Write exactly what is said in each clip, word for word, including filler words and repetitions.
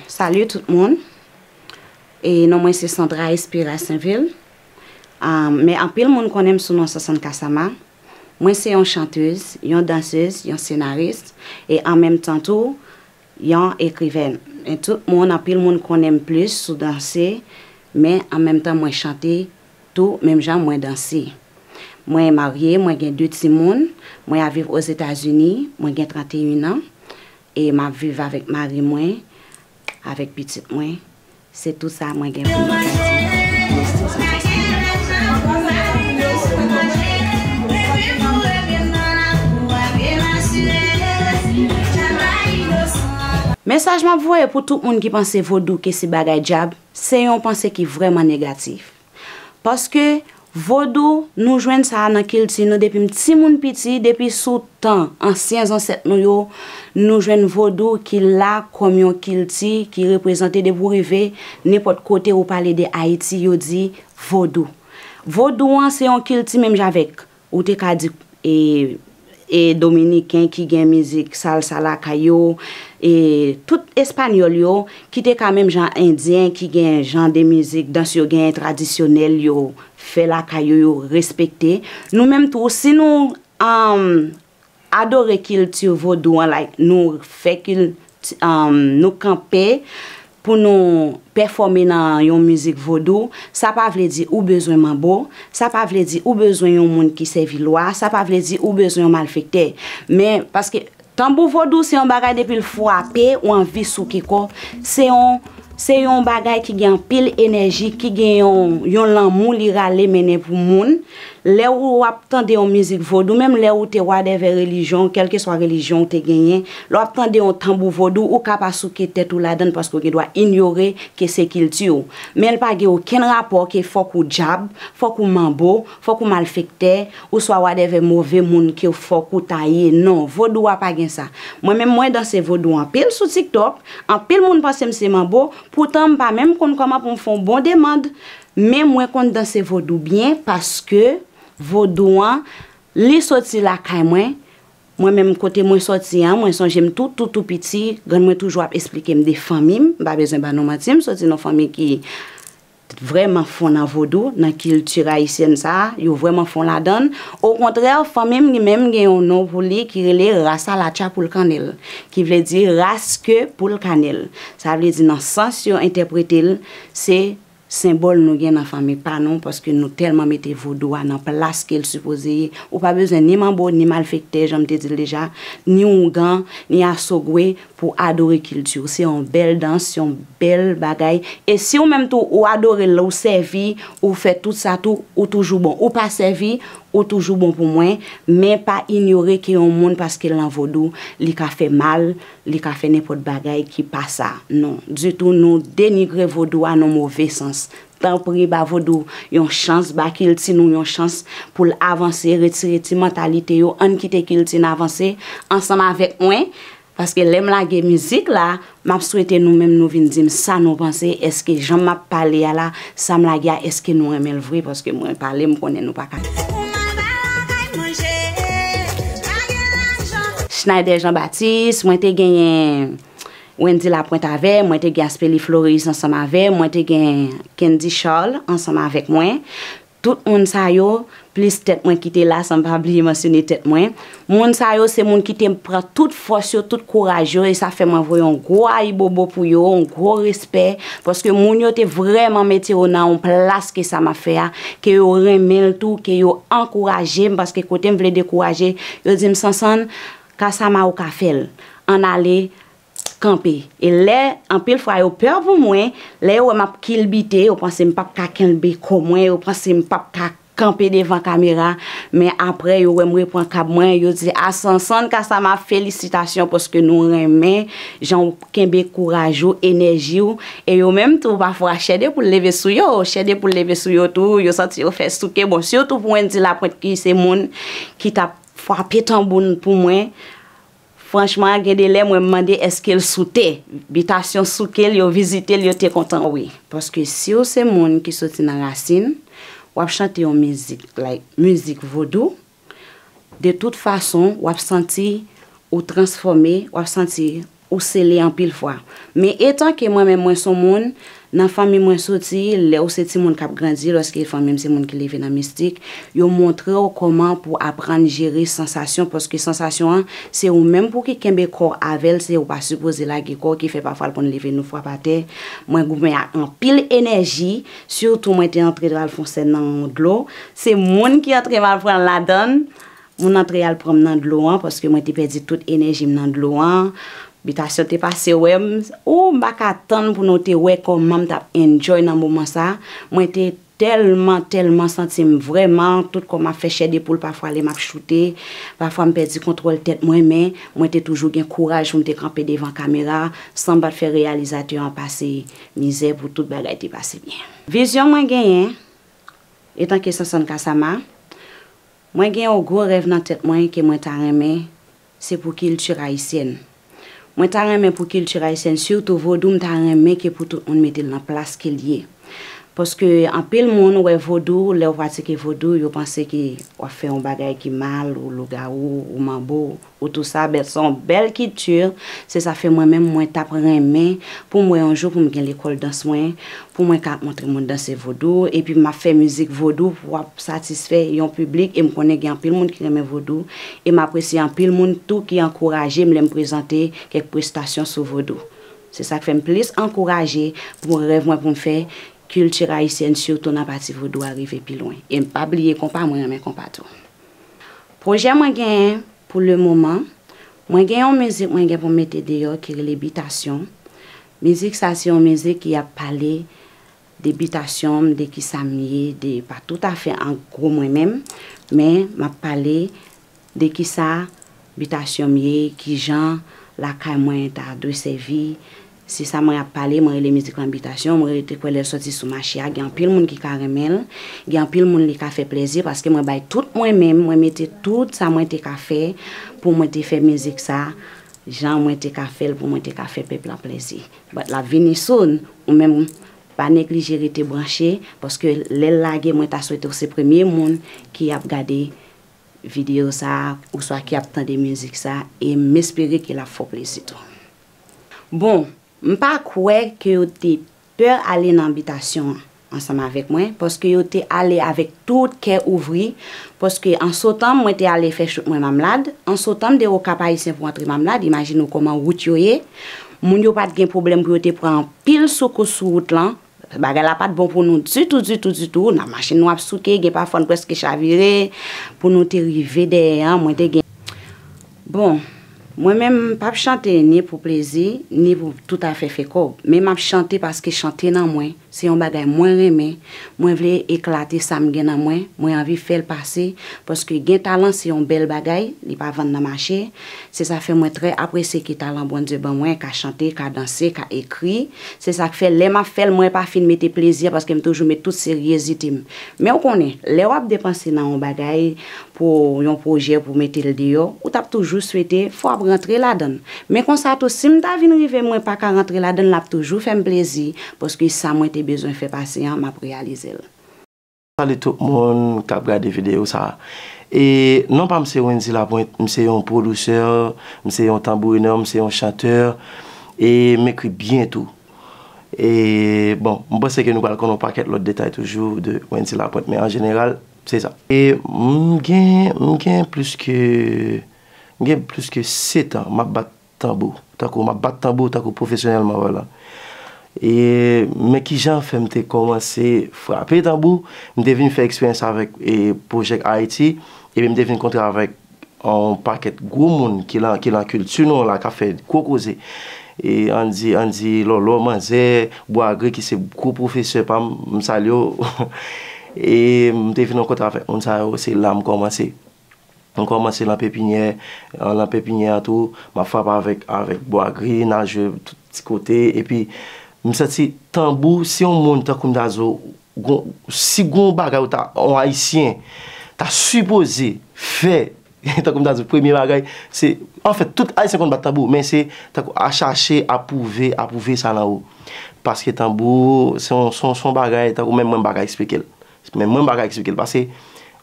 Salut tout moun. E non mwen se Sandra Espira Sainvil. Um, men anpil moun konnen m sou non Sansann Kasama. Mwen se yon chantez, yon dansez, yon senaris, e an menm tan tou, yon ekrivèn. E tout moun, anpil moun konnen m plis sou danse, men an menm tan mwen chante tou, menm jan mwen danse. Mwen marye, mwen gen de timoun, mwen ap viv Ozetazini, mwen gen trannteyen an, e m ap viv avèk mari mwen, avèk pitit mwen. Se tou sa mwen gen pou mwen di. Mesaj m ap voye pou tout moun ki panse vodou ke se bagay dyab, se yon panse ki vrèman negatif. Paske vodou, nou jwenn sa a nan kilti nou depi m timoun piti, depi sou tan ansyen zansèt nou yo, nou jwenn vodou ki la kòm yon kilti ki reprezante depi w rive nenpòt kote ou pale de Ayiti, yo di vodou. Vodou an se yon kilti menm jan avèk, ou te ka di, e, e dominiken ki gen mizik salsa lakay yo, e tout espanyòl yo, ki te ka menm jan endyen ki gen jan de mizik, dans yo genyen tradisyonèl yo fè lakay yo, yo respekte. Nou menm tou, si nou, um, adore kilti vodou an, like, nou fè kilti, um, nou kanpe pou nou pèfòme nan yon mizik vodou, sa pa vle di ou bezwen manbo, sa pa vle di ou bezwen yon moun ki sèvi lwa, sa pa vle di ou bezwen yon malfektè. Men, paske tanbou vodou se yon bagay depi l frape, ou anvi souke kò, se yon, se yon bagay ki gen anpil enèji, ki gen yon, yon lanmou li rale mennen pou moun. Lè ou ap tande yon mizik vodou, menm lè ou te whatever relijyon, kèlkeswa relijyon ou te genyen, lè w ap tande yon tanbou vodou, ou ka pa souke tèt ou ladan l paske w gen dwa inyore ke se kilti w. Men l pa gen okenn rapò ke fòk ou dyab, fòk ou manbo, fòk ou malfektè, oswa whatever move moun ke fòk ou ta ye. Non, vodou a pa gen sa. Mwen menm mwen danse vodou anpil sou TikTok, anpil moun panse m se manbo, poutan m pa menm konn kòman pou m fè yon bon demann, men mwen konn danse vodou byen paske vodou an, li soti lakay mwen. Mwen menm kote mwen sòti an, mwen sonje m tou, tou, tou piti, grann mwen toujou ap esplike m de fanmi m, m pa bezwen ba nou manti, m soti nan fanmi ki vrèman fon nan vodou, nan kilti ayisyèn sa a, yo vrèman fon ladan l. Okontrè, fanmi m li menm gen yon non pou li ki rele Ras Alatcha Poul Kannèl, ki vle di ras ke poul kanèl. Sa vle di nan sans yo entèprete l, se senbòl nou gen nan fanmi pa nou, paske nou tèlman mete vodou a nan plas ke l sipoze ye. Ou pa bezwen ni manbo, ni malfektè, jan m te di l deja, ni oungan, ni asogwe pou adore kilti w. Se yon bèl dans, se yon bèl bagay. E si w menm tou, ou adore l, ou sèvi, ou fè tout sa tou, ou toujou bon. Ou pa sèvi, ou toujou bon pou mwen, men pa inyore ke yon moun, paske l nan vodou, li ka fè mal, li ka fè nenpòt bagay ki pa sa. Non, ditou, nou denigre vodou a nan move sans. Tanpri, ba vodou yon chans, ba kilti nou yon chans pou l avanse, retire ti mantalite yo, ann kite kilti n avanse ansanm avèk mwen, paske lè m lage mizik la, m ap swete nou menm nou vin di m sa nou panse, èske jan m ap pale a la, sa m lage a, èske nou renmen l vre, paske mwen pale, m konnen nou pa ka. Schneider Jean Baptiste, mwen te genyen Wendy Lapointe avè m, mwen te gen Aspeli Floris ansanm avè m, mwen te gen Kendy Charles ansanm avèk mwen. Tout moun sa yo, plis tèt mwen ki te la, san m pa bliye mansyone tèt mwen. Moun sa yo se moun ki te pran tout fòs yo, tout kouraj yo, e sa fè mwen voye yon gwo ayibobo pou yo, yon gwo respè, paske moun yo te vrèman mete yo nan yon plas ke sa m ap fè a, ke yo renmen l tou, ke yo ankouraje m, paske kote m vle dekouraje, yo di m, Sansann, Kasama ou ka fè l. Ann ale, kanpe. E lè, anpil fwa, yo pè pou mwen, lè yo wè m ap kilbite, yo panse m p ap ka kenbe kò mwen, yo panse m p ap ka kanpe devan kamera, men apre, yo wè m repran kab mwen, yo di, "A Sansann Kasama, felisitasyon paske nou renmen jan w kenbe kouraj ou, enèji w." E yo menm tou, pafwa, chè de poul leve sou yo, chè de poul leve sou yo tou, yo santi yo fè souke. Bon, sitou pou Wendy Lapointe ki se moun ki t ap frape tanbou n pou mwen, Franchman, gen de lè mwen mande èske l sou tè. Bitasyon souke l, yo vizite l, yo te kontan wi. Paske si w se moun ki soti nan rasin, w ap chante yon mizik, like, mizik vodou, de tout fason, w ap santi ou transfòme, w ap santi ou sele anpil fwa. Men etan ke mwen menm mwen se yon moun, nan fanmi mwen soti, lè ou se timoun k ap grandi, lòske fanmi m se moun ki leve nan mistik, yo montre w kòman pou w aprann jere sansasyon, paske sansasyon an, se ou menm pou ki kenbe kò w avè l, se ou pa sipoze lage kò w, ki fè pafwa l konn leve nou frap atè. Mwen goumen ak anpil enèji, sitou mwen te antre al fè yon sèn nan yon dlo. Se moun ki antre m al pran l ladan l. Moun antre al pran m nan dlo an, paske mwen te pèdi tout enèji m nan dlo an. Bitasyon te pase wè m. Ou, m pa ka tann pou nou te wè kòman m t ap enjoy nan moman sa. Mwen te tèlman, tèlman santi m vrèman, tout kò m ap fè chè de poul, pafwa lè m ap choute, pafwa m pèdi kontwòl tèt mwen, men mwen te toujou gen kouraj pou m te kanpe devan kamera, san m pa t fè reyalizatè an pase mizè pou tout bagay te pase byen. Vizyon mwen genyen, etanke Sansann Kasama, mwen gen yon gwo rèv nan tèt mwen ke mwen ta renmen, se pou kilti ayisyèn. Mwen ta renmen pou kilti ayisyèn, sitou vodou, m ta renmen ke pou tout moun mete l nan plas ke l ye. Paske anpil moun wè vodou, lè w pratike vodou, yo panse ke w ap fè yon bagay ki mal, ou lougawou, ou manbo, ou tou sa, bèl, se yon bèl kilti. Se sa fè mwen menm, mwen t ap renmen pou m wè yon jou pou m gen lekòl dans mwen, pou mwen ka ap montre moun danse vodou, epi m ap fè mizik vodou pou ap satisfè yon piblik, e m konnen gen anpil moun ki renmen vodou, e m apresye anpil moun tou ki ankouraje m lè m prezante kèk prestasyon sou vodou. Se sa k fè m plis ankouraje pou rèv mwen pou m fè kilti ayisyèn, sitou nan pati vodou a, rive pi lwen. E m pa bliye konpa, mwen renmen konpa tou. Pwojè mwen genyen pou le moman, mwen gen yon mizik mwen gen pou m mete deyò ki rele Bitasyon. Mizik sa se yon mizik ki ap pale de bitasyon m, de kisa m ye, de pa toutafè an gwo mwen menm, men m ap pale de kisa bitasyon m ye, kijan lakay mwen ta dwe sèvi. Se sa mwen ap pale, mwen rele mizik lan Bitasyon, mwen rete kwè lè l soti sou mache a, gen anpil moun ki ka renmen l, gen anpil moun li ka fè plezi, paske mwen bay tout mwen menm, mwen mete tout sa mwen te ka fè pou mwen te fè mizik sa, jan mwen te ka fè l pou mwen te ka fè pèp la plezi. But l ap vini soon, ou menm pa neglije rete branche, paske lè l lage, mwen ta swete w se premye moun ki ap gade videyo sa a, oswa ki ap tande mizik sa a, e m espere ke l ap fè w plezi tou. Bon, m pa kwè ke yo te pè ale nan bitasyon an ansanm avèk mwen, paske yo te ale avèk tout kè ouvri, paske an sotan, mwen te ale fè chout mwen Mamlad, an sotan, m de Okap Ayisyen pou antre Mamlad, imajine w kòman wout yo ye, moun yo pa t gen pwoblèm pou yo te pran anpil soukous sou wout lan, bagay la pa t bon pou nou ditou, ditou, ditou, nan machin nou ap souke, gen pafwa n prèske chavire, pou nou te rive dèyè an, mwen te gen Bon, mwen menm m p ap chante ni pou plezi, ni pou toutafè fè kòb. Men m ap chante paske chante nan mwen, se yon bagay mwen renmen, mwen vle eklate sa m gen nan mwen, mwen anvi fè l pase, paske gen talan se yon bèl bagay, li pa vann nan mache. Se sa fè mwen trè apresye ke talan Bondye ban mwen, ka chante, ka danse, ka ekri. Se sa k fè lè m ap fè l, mwen pa fin mete plezi a paske m toujou met tout seryezite m. Men w konnen, lè w ap depanse nan yon bagay, pou yon pwojè pou mete l deyò, ou t ap toujou swete fò w ap rantre ladan l. Men konsa tou, si m ta vin rive mwen pa ka rantre ladan l, l ap toujou fè m plezi, paske sa mwen te bezwen fè pase an, m ap reyalize l. Salye tout moun k ap gade videyo sa a. E non pa m se Wendy Lapointe, m se yon pwodisè, m se yon tanbourinè, m se yon chantè, e m ekri byen tou. E bon, m panse ke nou pral konn yon pakèt lòt detay toujou de Wendy Lapointe, men an jeneral, se sa. E m gen, m gen plis ke, m gen plis ke sèt an m ap bat tanbou. Tankou m ap bat tanbou, tankou pwofesyonèlman, vwala. E, men kijan fè m te kòmanse frape tanbou, m te vin fè eksperyans avèk, e, Project Haiti, epi m te vin kontre avèk yon pakèt gwo moun ki lan, ki lan kilti nou an la, k ap fè gwo koze. E, Andy, Andy Lòlò, Manzè, Bwagri, ki se gwo pwofesè pa m, m salye w. E m te vin rankontre avèk moun sa yo, se la m kòmanse. M kòmanse lan pepinyè, lan pepinyè a tou, m ap frape avèk, avèk Bwagri, Najè, tout ti kote, epi m santi tanbou, si yon moun tankou m ta di w, gon, si gon bagay ou ta, yon Ayisyen, ta sipoze fè, tankou m ta di w, premye bagay, se, anfèt, tout Ayisyen konn bat tanbou, men se, tankou, a chache, a pwouve, a pwouve sa nan ou. Paske tanbou, se yon, se yon, se yon bagay, tankou menm mwen, m pa ka eksplike l. Men mwen, m pa ka eksplike l. Paske,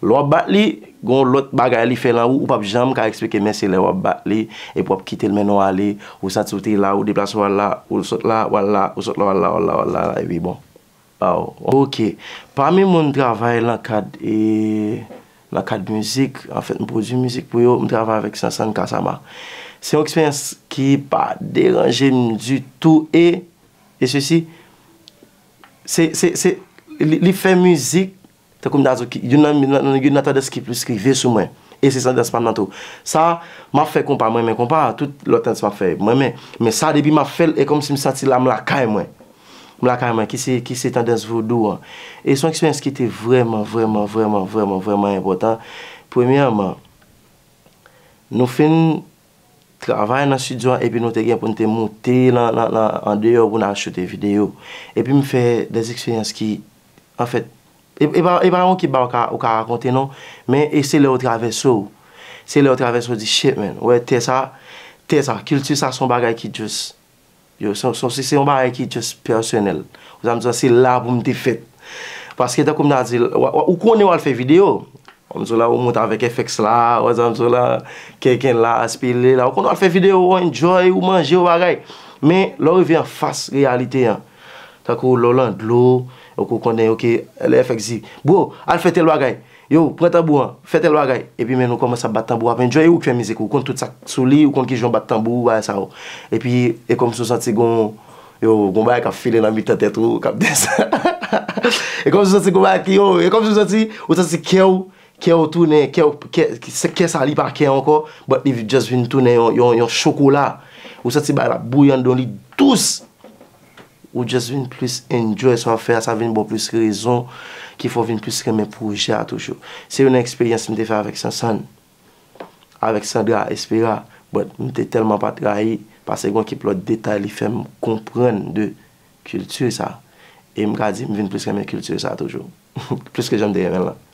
Lè w ap bat li, gen yon lòt bagay li fè lan ou, ou p ap janm ka eksplike, men se lè w ap bat li, epi w ap kite l mennen w ale, ou santi w te la, ou deplase w al la, ou sot la, w al la, ou sot la, w al la, w al la, w al la, epi bon. Aw, ok. Pami moun m travay lan kad, e, lan kad mizik, anfèt, m pwodui mizik pou yo, m travay avèk Sansann Kasama. Se yon eksperyans ki pa deranje m ditou, e, e sesi, se, se, se, li, li fè mizik, tankou m ta di w, youn nan, nan, nan, youn nan tandans ki plis rive sou mwen. E se tandans pa m nan tou. Sa, m ap fè konpa, mwen renmen konpa, tout lòt tandans m ap fè, mwen renmen. Men sa, depi m ap fè l, e kòmsi m santi la m lakay mwen. M lakay mwen, ki se, ki se tandans vodou an. E se yon eksperyans ki te vrèman, vrèman, vrèman, vrèman, vrèman enpòtan. Premyèman, nou fin travay nan estidyo an, epi nou te gen pou n te moute nan, nan, nan, andeyò pou n al choute videyo. Epi m fè de eksperyans ki, anfèt, e, e pa, e pa yon ki ba ou ka, ou ka rakonte non, men e se lè ou travèse w. Se lè ou travèse w di, shit, man, ou wè tè sa, tè sa, kilti sa se yon bagay ki just, yo, se, se, se, se yon bagay ki just pèsonèl. Ou sa m di, se la pou m te fèt. Paske tankou m ta di, w, w, ou konnen w al fè videyo, Kòmsi la, ou monte avèk F X la, ou sa m di w la, kenken la, aspile la, ou konn w al fè videyo, ou enjoy, ou manje, ou bagay. Men, lè w rive anfas reyalite an, tankou lè w lan dlo, ou konnen, ok, lè F X di, bro, al fè tèl bagay. Yo, pran tanbou an, fè tèl bagay. Epi men nou kòmanse ap bat tanbou, ap enjoy, ou k fè mizik, ou konn tout sa k sou li, ou konn kijan w bat tanbou, bagay sa yo. Epi, e kòmsi w santi gon, yo, gon bagay k ap file nan mitan tèt ou, k ap desann. E kòmsi w santi gon bagay ki, yo, e kòmsi w santi, ou santi kè w, kè w tounen, kè w, kè, kè sa li pa kè ankò, but li just vin tounen yon, yon, yon chokola. Ou santi bagay la bouyi anndan w, li dous. Ou just vin plis enjoy sa w ap fè a, sa vin ba w plis rezon ki fè w vin plis renmen pwojè a toujou. Se youn nan eksperyans m te fè avèk Sansann, avèk Sandra Espera, but m te tèlman pa trayi, paske gen yon kip lòt detay li fè m konprann de kilti sa. E m ka di m vin plis renmen kilti sa toujou. Plis ke jan m te renmen l lan.